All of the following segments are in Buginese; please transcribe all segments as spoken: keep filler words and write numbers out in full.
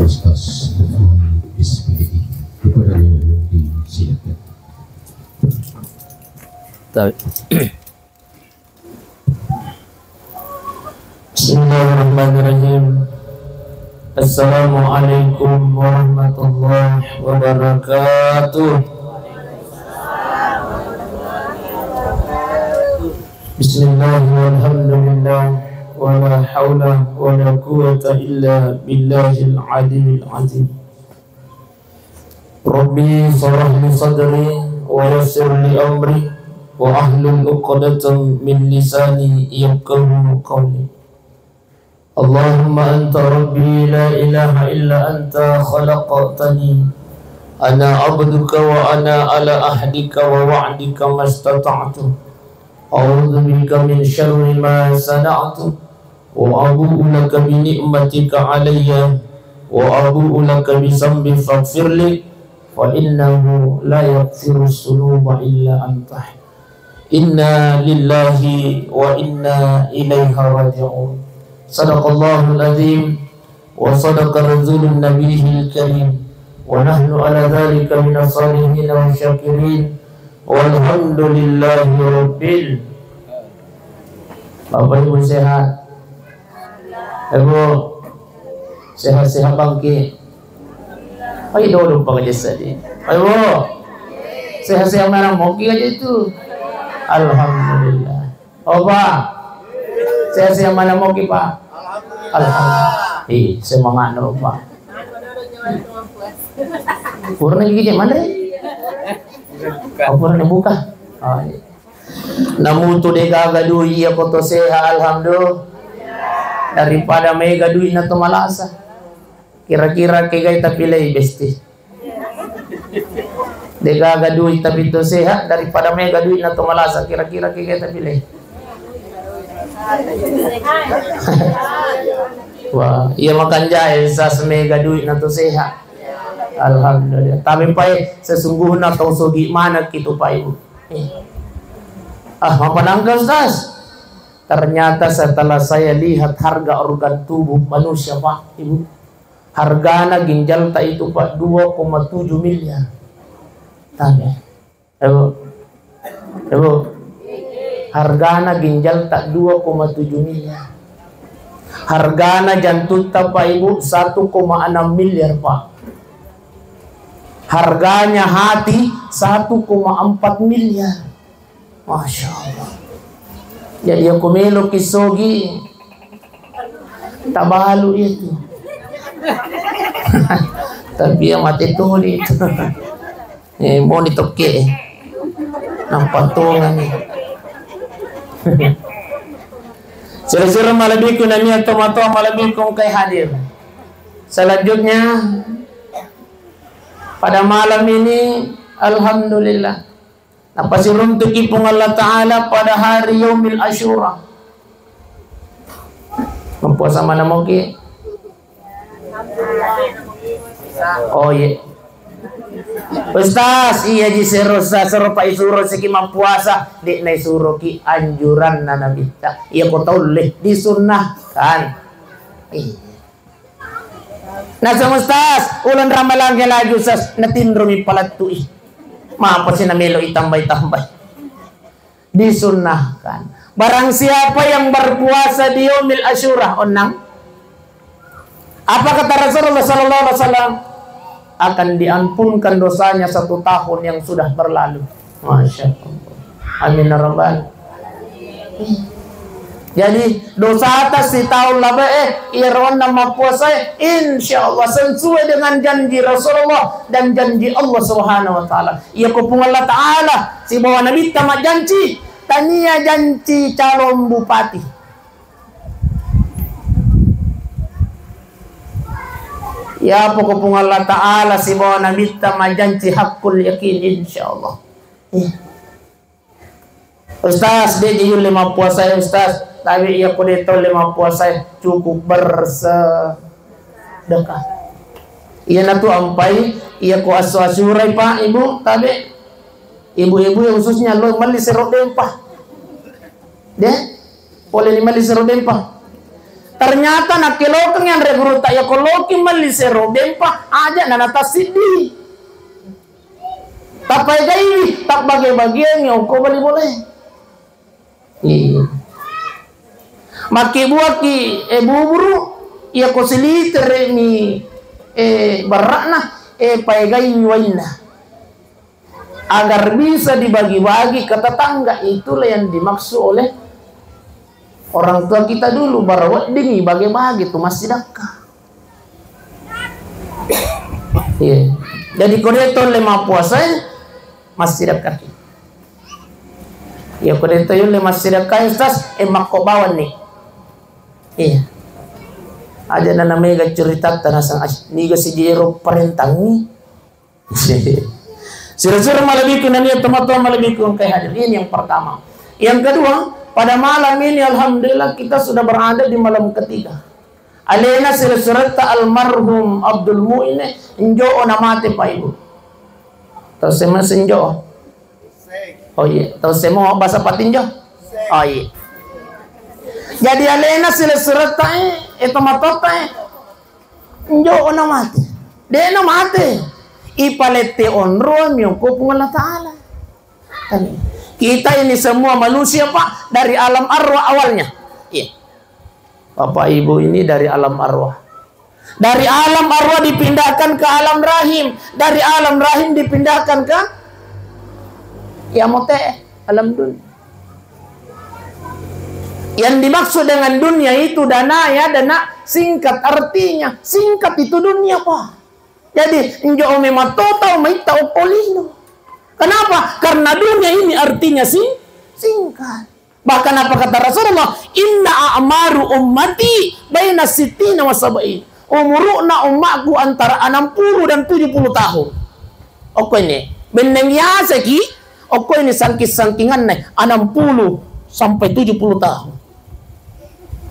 Ustaz Lukman Bismillah. Kepadanya disilakan. Tawi. Bismillahirrahmanirrahim. Assalamualaikum warahmatullahi wabarakatuh. Bismillah walhamdulillah, wala haula wala quwwata illa billahil aliyil azim. Rabbi shrah li sadri wa yassir li amri wa ahlul uqdatan min lisani yafqahu qawli. Allahumma anta rabbi la ilaha illa anta khalaqtani ana abduka wa ana ala ahdika wa wa'dika mastata'tu. A'udzu bika min syarri ma sana'tu. Wa abu'u laka bi ni'matika alayya wa abu'u laka bi dzambi faghfirli fa innahu la yaghfirus dzunuba illa anta. Inna lillahi wa inna ilaihi raji'un. Sadaqallahul azim wa sadaqa rasulun nabiyil karim wa nahnu ala dzalika minas shalihin wa syakirin. Walhamdulillahi rabbil. Bapak Ibu sehat? Ibu sehat-sehat bangki? Ayo dulu pakai jasa di. Ayo sehat-sehat mana moki aja itu. Alhamdulillah. Opa sehat-sehat mana moki Pak? Alhamdulillah. Ih, semangat no Pak. Purna gigi mana? Oh, purna buka. Oh, iya. Namutu de gaga dui iya ko to seha alhamdulillah. Daripada mega dui na to malasa. Kira-kira kegai tapi lei besti. De gaga dui tapi to seha daripada mega dui na to malasa. Kira-kira kegai tapi lei. Wah, iya makan jahe sas mega dui na to seha. Alhamdulillah. Tapi pai sesungguhnya tau sogi mana kitu Pak Ibu. Eh. Ah, apa nangka Ustaz? Ternyata setelah saya lihat harga organ tubuh manusia, Pak, Ibu, hargana ginjalta itu, Pak, dua koma tujuh miliar. Tanya. Ibu. Ibu. Hargana ginjalta dua koma tujuh miliar. Hargana jantutta, Pak, Ibu, satu koma enam miliar, Pak. Harganya hati satu koma empat miliar. Masya Allah. Jadi aku melo kisogi tabalu itu. Tapi yang mati tuli itu. Eh, mau ditokke. Nampak tuh nih. Sira-sira malebbiku nania tomatoa malebbiku engkai hadir. Selanjutnya pada malam ini alhamdulillah Napasiruntuki Puang Allah Ta'ala pada hari Yaumil Asyura. Mappuasa mana moki? Oh iya. Ustaz, iya ji sero Ustaz, sero pa isuro siki mappuasa, de' na isuroki anjuranna Nabitta. Iya ko taulle disunnahkan. Iya. Naseng Ustaz, uleng Ramalang ke laju Ustaz, natinromi palettu'i. Mapa si namelo itambai-tambai. Disunnahkan. Barang siapa yang berpuasa di Yaumil Asyura, onnang. Apa kata Rasulullah sallallahu alaihi wasallam? Akan diampunkan dosanya satu tahun yang sudah berlalu. Masya Allah. Amin ya rabbal. Jadi dosata sitaung labe'e, iyaro onnang mappuasae, insya Allah sesuai dengan janji Rasulullah dan janji Allah Subhanahu wa Ta'ala. Iya ko Puang Allah Ta'ala sibawa Nabitta majjanci, tania janci calon bupati. Iya poko Puang Allah Ta'ala sibawa Nabitta majjanci haqqul yakin, insya Allah. Iya. Ustaz, de' ji yulle mappuasae, Ustaz. Tapi iya ko de' taulle mappuasae, cukup bersedekah. Iyanatu ampai, iya ko asu-asurai, Pak, Ibu, tabe. Ibu-ibu yang khususnya lo melli sero dempa. De'? Pole ni melli sero dempa. Ternyata nakkelokeng anre gurutta, iya ko loki melli sero bempa, aja nana tassiddi. Tapaegaiwi, tabbage-bageangngi okko bali bolae. Iya. Makkebuaki, eh, buburu, iya ko silitere'ni, eh, barra'na, eh, paegaiwi wainna. Agar bisa dibagi-bagi ke tetangga, itulah yang dimaksud oleh orang tua kita dulu, bara weddingi bage-bage tu massidakka. Iya. Jadi ko de' tolle mappuasae, massidakka. Iya, ko de' tolle massidakka, Ustaz, eh, makko bawanni. Iya. Aja nana mega ceritatta nasang, "Ah, niga sijero parentangi." Sira-sira malebbiku nania tomatoa malebbiku engkai hadir. Ini yang pertama. Yang kedua, pada malam ini alhamdulillah kita sudah berada di malam ketiga. Alena sira-siretta almarhum Abdul Muin, njo'o namate, Pak Ibu. Tau sema senjo'o? Oh iya, tau sema bahasa patinjo? Oh iya. Jadi alena sira-siretta, eh, eh, tomatoatta, eh. Njo'o namate. De' namate. Ipalette onroang mi okko Puang Allah Ta'ala. Kan? Kita ini semua manusia, Pak, dari alam arwah awalnya. Iya. Bapak Ibu ini dari alam arwah. Dari alam arwah dipindahkan ke alam rahim. Dari alam rahim dipindahkan ke, ya, mote, alam dunia. Yang dimaksud dengan dunia itu dana, ya, dana singkat, artinya singkat itu dunia, Pak. Jadi, njo'o memang to tau maitta okko lino. Kenapa? Karena dunia ini artinya sing-, singkat. Bahkan apa kata Rasulullah? "Inna a'maru ummati baina sittina wa sab'in." Umuru'na ummakku antara enam puluh dan tujuh puluh tahun. Okko ini, benneng yasaki, okko ini sangking-sangkinganna enam puluh sampai tujuh puluh tahun.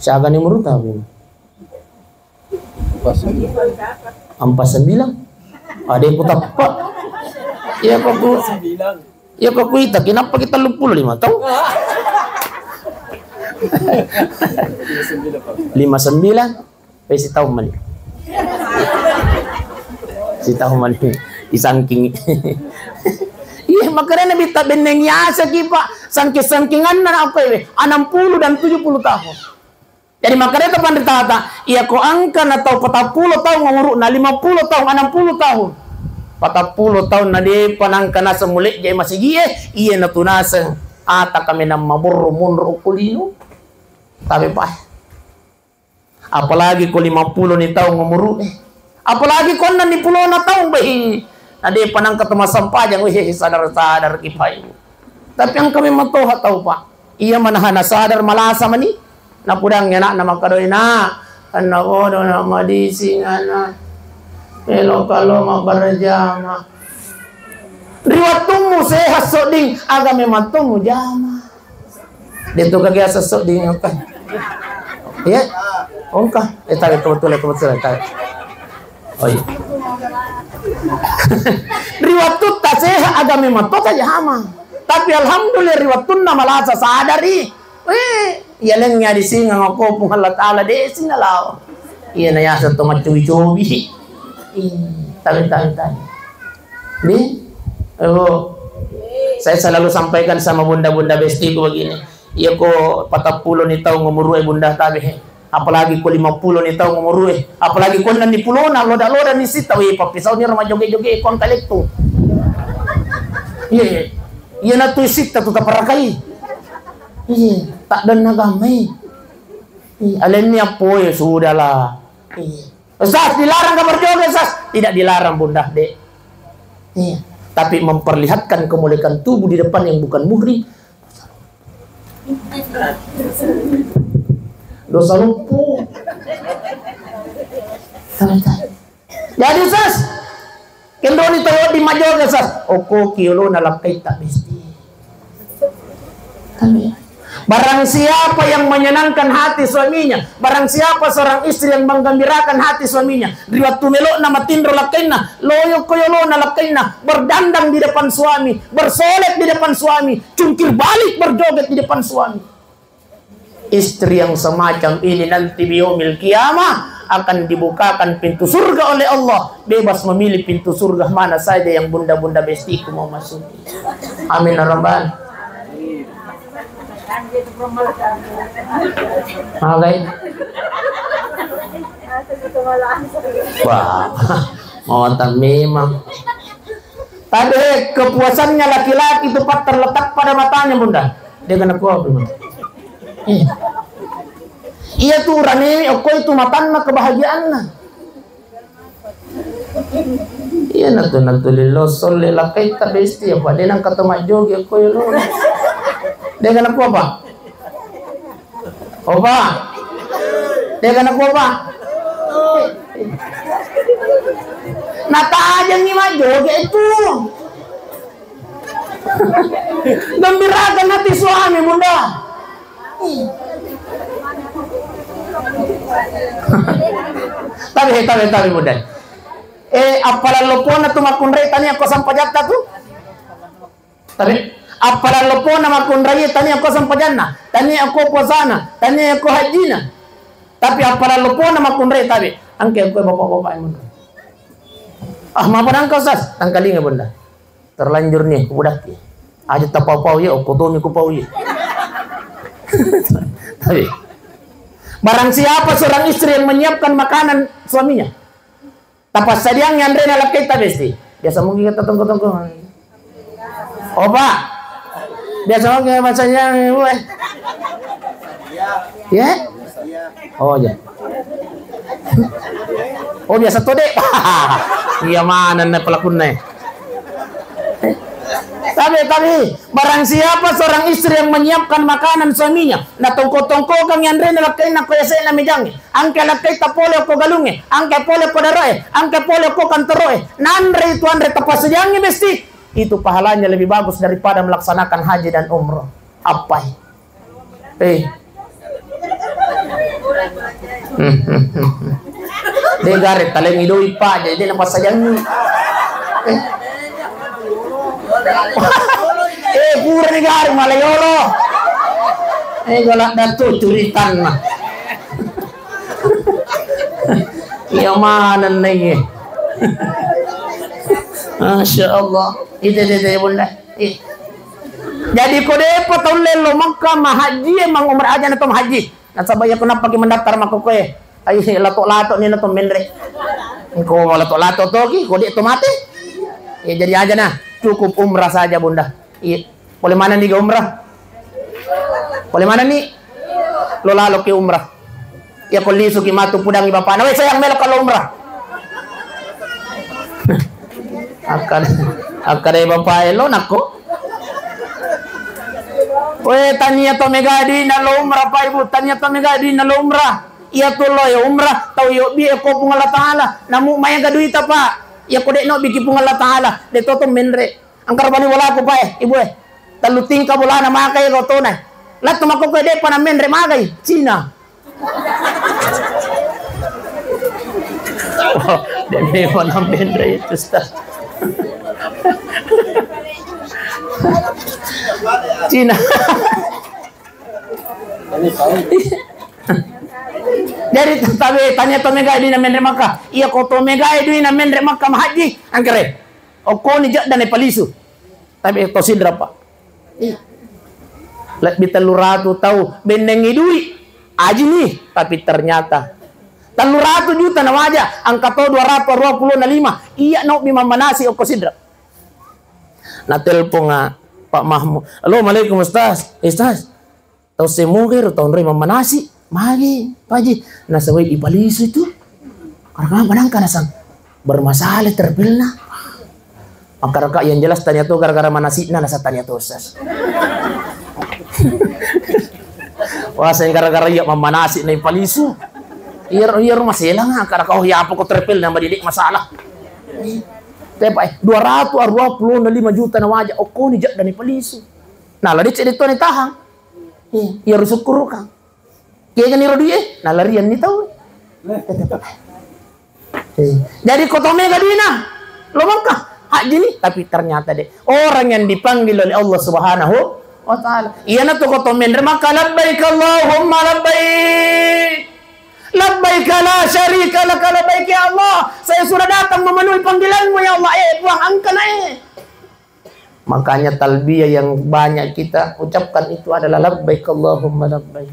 Siaga ni umur tahu? Ampat sembilan. Ada yang kutappa. Iya, kok ku, iya, kok kuita, kenapa kita lima puluh lima tahun? Lima sembilan. Eh, sitaung mani. Sitaung mani. Isangking. Iya, makanya Nabi tak benneng yasaki, Pak. Sangking-sangkinganna apa ini? Enam puluh dan tujuh puluh tahun. Jadi, makkedai to panritata, iya ko engka na tau patappulo taung umuru'na, lima puluh taung, enam puluh taung. Patappulo taung na de'pa nangka naseng mulejja'i masigi'e, iya natu naseng ata kamenang maborro monro okko lino. Tabe pae. Apalagi ko lima puluh ni taung umuru'e. Apalagi ko enneng ni pulona taung, behi. Na de'pa nangka to massempajang, weh, sadar-sadar ki, Pak. Tapi engka memang toha tau, Pak. Iya manahana sadar, malasa mani. Napudangngi anakna makkedai, "Nak, anna bodo na madising, anak. Melo kalo mabbarajama." Ri wettummu sehat, Sodding, aga memang to mujama. De' tu kagi asa Sodding, engka. Iya? Oh, engka. Eh, tabe, kebetulan, kebetulan, tabe. Oh, iya. Ri wattutta sehat, aga memang to tajama. Tapi alhamdulillah, ri wettunna malasa sadari. Weh, iya lengngi adisingeng okko Puang Allah Ta'ala, de' sinalao. Iya na yaseng to maccobi-cobi. Ih, tabe, tabe, tabe. Di? Oh. Saya selalu sampaikan sama bunda-bunda bestiku begini. Iya ko patappulo ni taung umuru'e, Bunda, tabe. Apalagi ko lima puluh ni taung umuru'e. Apalagi ko enneng ni pulona, loda-loda ni sitta. Weh, pappisau ni ro majoge-joge ko engka lettu. Iya, iya. Iya na tu sitta tu taparakai. Iya, tak denna gamai. Iya, alenni appoe, sudahlah. Iya. Ustaz, dilarang ka berjoget, Ustaz? Tidak dilarang, Bunda, Dek. Iya. Tapi memperlihatkan kemolekan tubuh di depan yang bukan muhrim, dosa luppo. Jadi, Ustaz, kenroni tayo di majoget, Ustaz. Okko ki yolona lakkaitta besti. Barang siapa yang menyenangkan hati suaminya, barang siapa seorang istri yang menggembirakan hati suaminya, ri wattu melo'na matinro lakkainna, loyo ko yolona lakkainna, berdandang di depan suami, bersolek di depan suami, cungkir balik berjoget di depan suami. Istri yang semacam ini nanti biomil kiamah akan dibukakan pintu surga oleh Allah. Bebas memilih pintu surga mana saja yang bunda-bunda bestiku mau masuk. Amin ya rabbal. Oke. Wah, mau memang. Tapi kepuasannya laki-laki itu, Pak, terletak pada matanya, Bunda. Dia kena kuah, Bunda. Eh. Iya tuh, rame, okko itu matanna kebahagiaanna. Iya, natu, natu lilo, solle, lakai, tak besti, apa? Dia nang kata mak jogi, okko, ya, lo. Dia kena kuah, Pak? Opa. Dia kena kuah, Pak? Natajangi mak jogi itu. Gembirakan hati suami, Bunda. Tapi, tapi, tapi, Bunda. Eh, appalallo pona tu makkunrai tania ko sampajatta tu. Tapi appalallo pona makkunrai tania ko sampajanna, tania ko puasana, tania ko hajjina. Tapi appalallo pona makkunrai tabe. Angke ko bapak-bapak yang. Ah, maapa nangka, Ustaz? Tangkalinga, Bunda. Terlanjur nih, kupudakki. Aja tapau-pau ya, okko tomi kupau ya. Tapi, barang siapa seorang istri yang menyiapkan makanan suaminya, tapassadiangngi anrena lakkaita besti. Biasa mungkin kita tongko-tongko. Oh, Pak. Biasa mungkin massadiangngi, Bu, eh. Ya? Oh, iya. Oh, biasa to, Dek. Iya, mana nih pelakunya? Tapi, tapi, barang siapa seorang istri yang menyiapkan makanan suaminya, nah, tongko-tongko kang anrena lakkainna ko yase'na mejangnge, angka lakkaita pole ko galungnge, angka pole ko daroe, angka pole ko kantoroe, nanre itu anre tapassadiangngi besti, itu pahalanya lebih bagus daripada melaksanakan haji dan umroh. Appai? Eh. De gare talengngi doi, Pak, jadi de napassajangngi. Eh. Eh, pura ni gare malayolo. Eh, galak datu curitanna. Iya maneng naiye. Masya Allah. Itu, itu, itu, Bunda. Iya. Jadi ko de'pa taulle lo Makkah mahajji, emang umrah aja na to mahajji. Nasaba iya ko nappaki mendaftar makkokkoe, ai lato-lato ni na to menre. Engko lato-lato toki, ko de' to mate. Ya jadi aja nah, cukup umrah saja, Bunda. Iya. Pole maneng ni ga umrah? Pole maneng ni? Lo lalo ki umrah. Iya ko lisu ki matu pudangngi bapakna. Weh sayang, melo kalo umrah. Akkada, akkada bapak elo nakko. Weh, tania to mega duina lo umrah, Pak Ibu, tania to mega duina lo umrah. Iya tu lo ya umrah, tau yobbi e ko Puang Allah Taala. Namu maega duita, Pak. Iya ko de' nobbi ki Puang Allah Taala, de' to to menre. Engka ro bali bolaku, Pak, eh, Ibu, eh. Tellu tingka bolana magai rotona. Lettu makkokkoe de'pa namenre magai, Cina. Oh, de' memang namenre itu, Ustaz. Cina. Jadi tabe tania to mega duina menre Makkah. Iya ko to mega duina menre Makkah mahajji, angkere. Okkoni jedda naipalisu. Tapi to sidra, Pak. Iya. Lebbi tellu ratu tau bennengngi dui. Aji ni, tapi ternyata tellu ratu juta nawaja, angka to dua ratu aruwa pulo na lima. Iya nobbi mammanasi okko sidra. Natelpon, ah, Pak Mahmud. Halo, Assalamualaikum, Ustaz. Ustaz, tau semoga ro tau nroi mammanasi. Magi, Pak Haji. Nasawai ipalisu itu. Karena apa nangka nasang? Bermasalah terpilna. Maka raka yang jelas tania to gara-gara manasi'na nasa tania to, Ustaz. Wah, saya gara-gara iya mammanasi naipalisu. Iya, iya, rumah selang, ah, karena kau ya apa kau terpil nama didik masalah. Tepa, eh, dua ratu aruwa pulo na lima juta nawaja, okkoni jedda naipalisu. Nah, la decek de' to ni tahang. Iya, iya, rusukkuruka. Kegani ro duie, nalarianni tau. Eh, jadi ko to mega duina, lo Makkah, hajji ni, tapi ternyata de'. Orang yang dipanggil oleh Allah Subhanahu wa Ta'ala. Iyana tu ko to menre maka, "Labbaik Allahumma labbaik. Labbaik la syarika laka labbaik." Ya Allah, saya sudah datang memenuhi panggilanmu, ya Allah. Eh, Puang, angkana, eh. Makanya talbiyah yang banyak kita ucapkan itu adalah, "Labbaik Allahumma labbaik."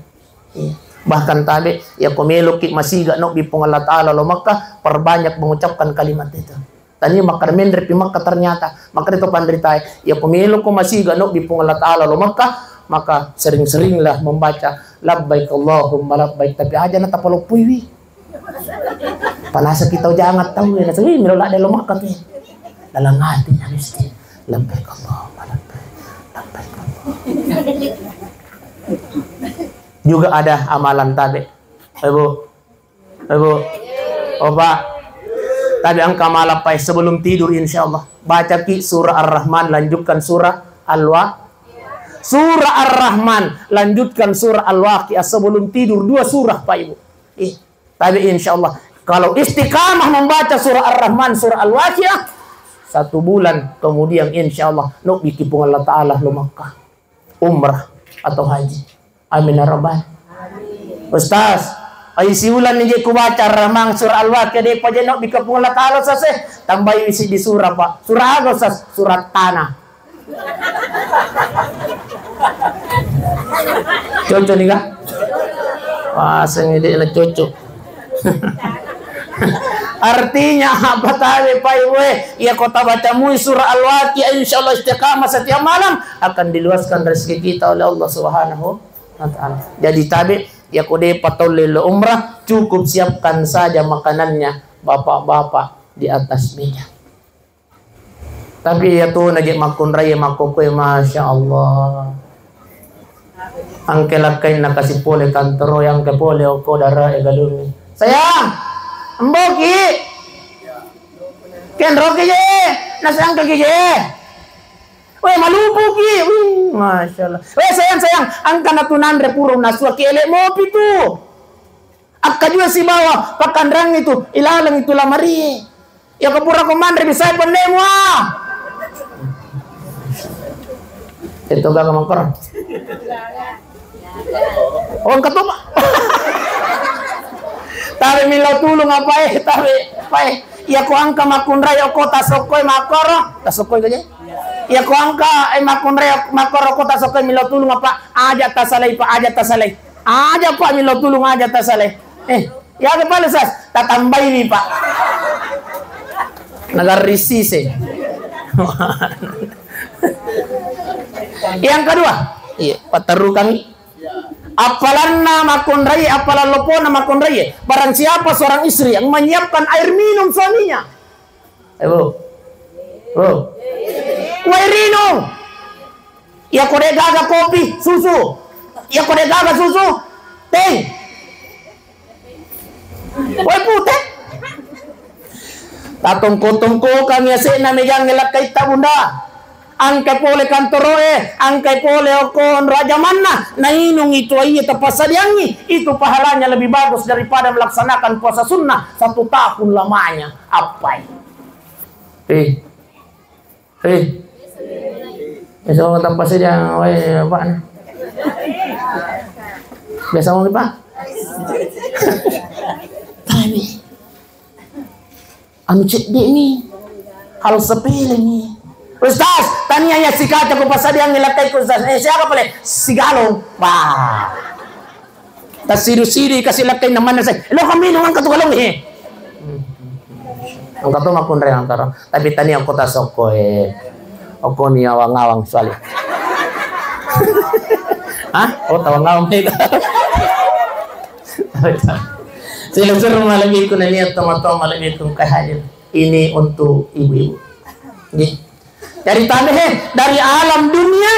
Iya. Bahkan tabe, ya ko meloki masiga nobbi Puang Allah Ta'ala lo Makkah, perbanyak mengucapkan kalimat itu. Tania makkada menre pi Makkah ternyata. Makkada to panritae, ya ko meloko masiga nobbi Puang Allah Ta'ala lo Makkah, maka sering-seringlah membaca, "Labbaik Allahumma labbaik," tapi aja na tapaloppuiwi. Panasa kita jangan tahu ya, nasa, "Wih, melo ladde lo Makkah tuh." Dalam hatinya mesti, "Labbaik Allahumma labbaik, labbaik Allahumma." Juga ada amalan tabe. Ibu, Ibu, Bapak, tabe angka malappai sebelum tidur, insya Allah. Bacaki surah Ar-Rahman, lanjutkan surah Al-Wa-, surah Ar-Rahman, lanjutkan surah Al-Waqiah sebelum tidur, dua surah, Pak Ibu. Ih, tabe insya Allah. Kalau istiqamah membaca surah Ar-Rahman, surah Al-Waqiah, satu bulan kemudian insya Allah, nobbi ki Puang Allah Ta'ala lo Makkah. Umrah atau haji. Amin ya rabbal. Ustaz, ai siulan ni je ku baca Rahman surah Al-Waqiah, de pa je nobbi ka Puang Allah Ta'ala, Ustaz, eh. Tambahi isi di surah, Pak. Surah aga, Ustaz? Surah Tanah. Cocok ni kah? Wah, sengede na cocok. Artinya apa tabe, Pak Ibu, eh? Ya ko tabaca mui surah Al-Waqiah, insya Allah istiqamah setiap malam, akan diluaskan rezeki kita oleh Allah Subhanahu wa Ta'ala. Jadi tabe, ya ko de patolle lo umrah, cukup siapkan saja makanannya bapak-bapak di atas meja. Tapi iya tu naje makkunrai makkokkoe, Masya Allah. Angke lakkainna kasi pole kantoro, angke pole okko dara e galungi. Sayang, emboki. Kenroki je, nasangkaki je. Weh, malupuki. Wih, Masya Allah. Weh, sayang, sayang, angka natunanre puro nasua ki ele mopi tu. Akkajua sibawa pakkanreang itu, ilaleng itu lamarie. Iya ko pura ko manre bisa pennemu, ah. Itu gaga mangkoro. Oh, engka to, Pak. Tabe millau tulung apa, eh, tabe, apa, eh. Iya ko angka makkunrai okko tasokkoe makkoro, tasokkoe gaje. Iya ko angka, eh, makkunrai makkoro okko tasokkoe millau tulung apa, aja tasalai, Pak, aja tasalai. Aja, Pak, millau tulung aja tasalai. Eh, iya ke pale, Sas? Tatambai mi, Pak. Nagarrisi se. Yang kedua, iya, paterru kami. Appalanna makkunrai, appalan lopona makkunrai. Barang siapa seorang istri yang menyiapkan air minum suaminya, eh, Bu. Bu. Wae rinung. Iya ko de gaga kopi, susu. Iya ko de gaga susu, teh. Wae pute. Tatongko-tongko kami ase'na mejangnge lakkaitta, Bunda. Angkai pole kantoroe, angkai pole okko onro ajamanna, nainung itu aie tapassadiangngi, itu pahalanya lebih bagus daripada melaksanakan puasa sunnah satu tahun lamanya. Appai? Eh. Eh. Biasa mau tapassadiang wae, Pak. Biasa mau, Pak. Tapi anu cedde ni, hal sepele ni. Ustaz, tania iya sikaca ku passadiangngi lakkaiku, Ustaz. Eh, siaga pale? Sigalung. Wah. Tassidu-sidu kasi lakkainna manna sai. Lo kami nang angka tu galung, eh. Angka tu makkunrai antara. Tapi tania okko tasokkoe. Okko ni awang-awang soalnya. Hah? Oh, tawang-awang itu. Sila suruh malam itu nania toma-toma malam itu kahadir. Ini untuk ibu-ibu. Nggih. Dari tanah, eh, dari alam dunia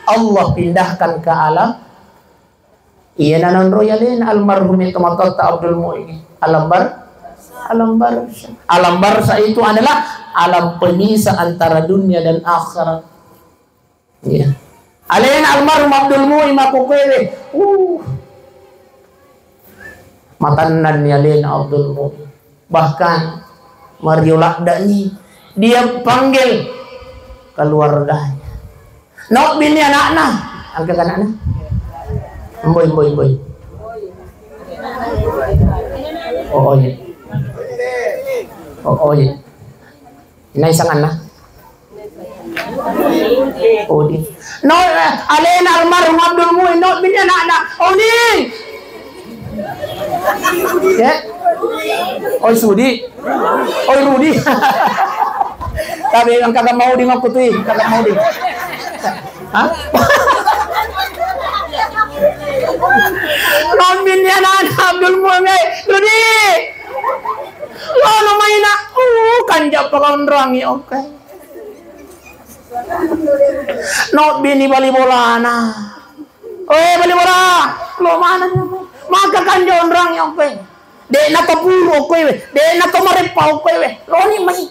Allah pindahkan ke alam. Iya nanonroi alena almarhum itu matotta Abdul Muin. Alam bar-, alam barzah. Alam barzah itu adalah alam pemisah antara dunia dan akhirat. Iya. Alena almarhum Abdul Muin makkokkoe, uh. Matannanni alena Abdul Muin. Bahkan mario laddani dia panggil keluarganya. Naobbini anakna. Engka anakna? Mboi, mboi, mboi. Oh, oh, iya. Oh, oh, iya. Inai sanganna? Udi. No, eh, alena almarhum Abdul Muin, naobbini anakna. Udi. Ya? Oi Sudi. Oi Rudi. Tapi engka ga mau di makku tui, engka ga mau di. Hah? Naobbini anakna Abdul Muin, eh, Rudi. Lono maina, uh, kanja pakonroangi, oke. Naobbini bali bolana. Oe, bali bola, lo mana? Maka kanja onroangi, oke. De' na to puru, oke, we. De' na to mareppa, oke, we. Loni mai.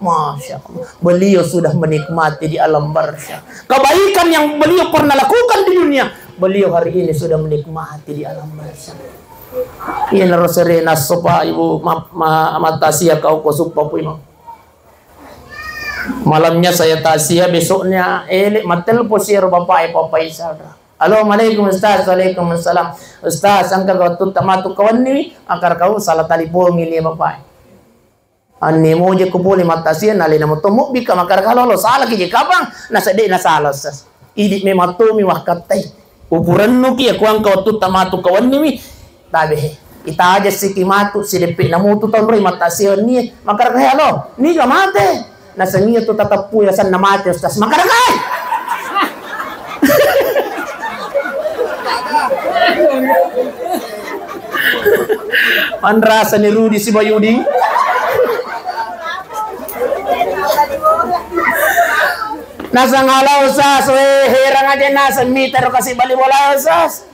Masya Allah. Beliau sudah menikmati di alam barzah. Kebaikan yang beliau pernah lakukan di dunia, beliau hari ini sudah menikmati di alam barzah. Iya, naro serena sopa ibu ma-, ma-, matasia kau ko suppa pui mau. Malamnya saya takziah, besoknya ele' mattelpon si ero bapak e, Papa Isa. Halo, Assalamualaikum Ustaz. Waalaikumsalam. Ustaz, engka ga wettu tamatu kawenni wi, makkeda kau salah talipongi ni bapak e. Anni moje ko pole mattasia, nalena moto mobbi ka, makkeda kau lo, lo salah ki je kapang, nasedde na salah Ustaz. Idi memang tomi wakkattai. Upurennuki, iya kuangka wettu tamatu kawenni wi. Tabe he. Itaja siki matu, sideppe namutu taunroi mattasia wenni e. Makkeda kau, "Halo, niga mate?" Naseng iya tu tateppu yasenna mate, Ustaz. Makkeda kau. Manrasa ni Rudi si Bayudi. Naseng, "Halo, Ustaz, we, herang aja naseng mita ro kasi bali bola, Ustaz."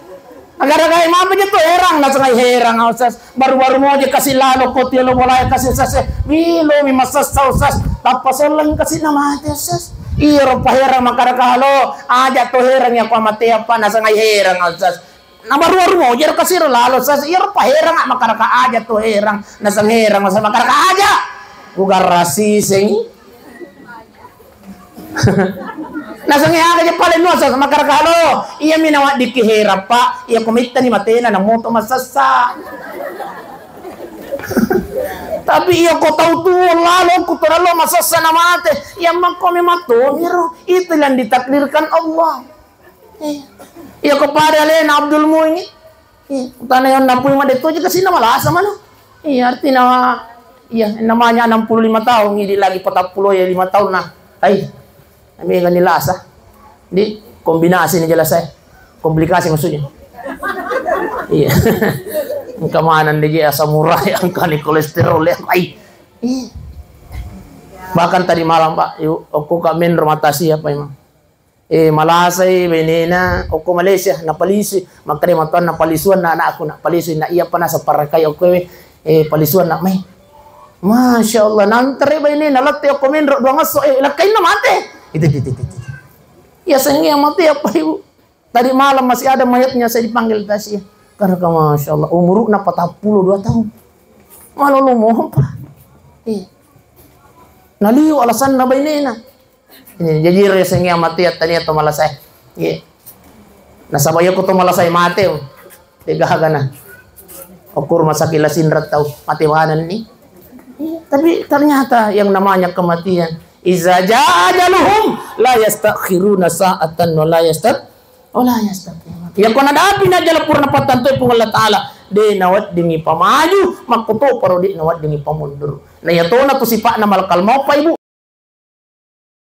Makkeda kau, "Mapa je tu herang?" Naseng, "Ai herang, Ustaz. Baru-baru moje kasi lalo ko tiolo bola kasi, Ustaz. Bilo mi masessa, Ustaz. Tappa sollang kasi na mate, Ustaz." Iya ro paherang, makkeda kau, "Halo, aja tu herang ya ko mate apa?" Naseng, "Ai herang, Ustaz." Na baru-baru moje ro kasi ro lalo, Ustaz. Iya ro paherang, makkeda kau, "Aja tu herang." Naseng herang, Ustaz, makkeda kau, "Aja." Ku garasi sengi. Naseng aga je pale nuasa, makkeda kau, "Halo, iya mi nawaddikki herang, Pak. Iya ko mittani matena namoto masessa." Tapi iya ko tau tuo lalo ku toralo masessa na mate. Iya makko memang tomiro. Itu yang ditakdirkan Allah. Iya. Iya ko pada alena Abdul Muin. Iya, tana yang nampui made toje kasi na malasa manu. Iya, artinya, iya, namanya enam puluh lima tahun, ini lagi patappulo ya lima tahun nah. Hai, mega ni lasa. Di kombinasi ni jelas saya. Komplikasi maksudnya. Iya. Engka maneng de je asam urat, engka ni kolesterol ya. Hai. Iya. Bahkan tadi malam, Pak, yuk, aku kak menro mata siapa emang? Eh, malasai bainena okko Malaysia, napalisui. Makkeda matoanna, palisuanna anakku, nak palisui, nak iya pa naseng parakai okko we, eh, palisuanna mai. Masya Allah, nantere bainena, lette okko menro, duang esso, eh, lakkainna mate. Itu, itu, itu, itu. Ya, sengi mate apa ibu? Tadi malam masih ada mayatnya, saya dipanggil taksi. Karena, Masya Allah, umurna patappulo dua tahun. Malolo mopa. Eh. Naliu alasanna bainena. Ini, jaji resengi amatia tania to malasai. Iya. Nasaba iya ko to malasai mate. Tega gana. Okko rumah sakit la sinrat tau. Mate maneng ni. Iya, tapi ternyata yang namanya kematian, iza jaa ajaluhum la yastakhiruna sa'atan wa la yastab-, wa la yastaqdimun. Iya ko nadapi najala purana pattantoi Puang Allah Taala, de naweddingi pamaju, makkotoparo de naweddingi pamundur. Na iya tona tu sipa'na malakal maut, Pak, Ibu,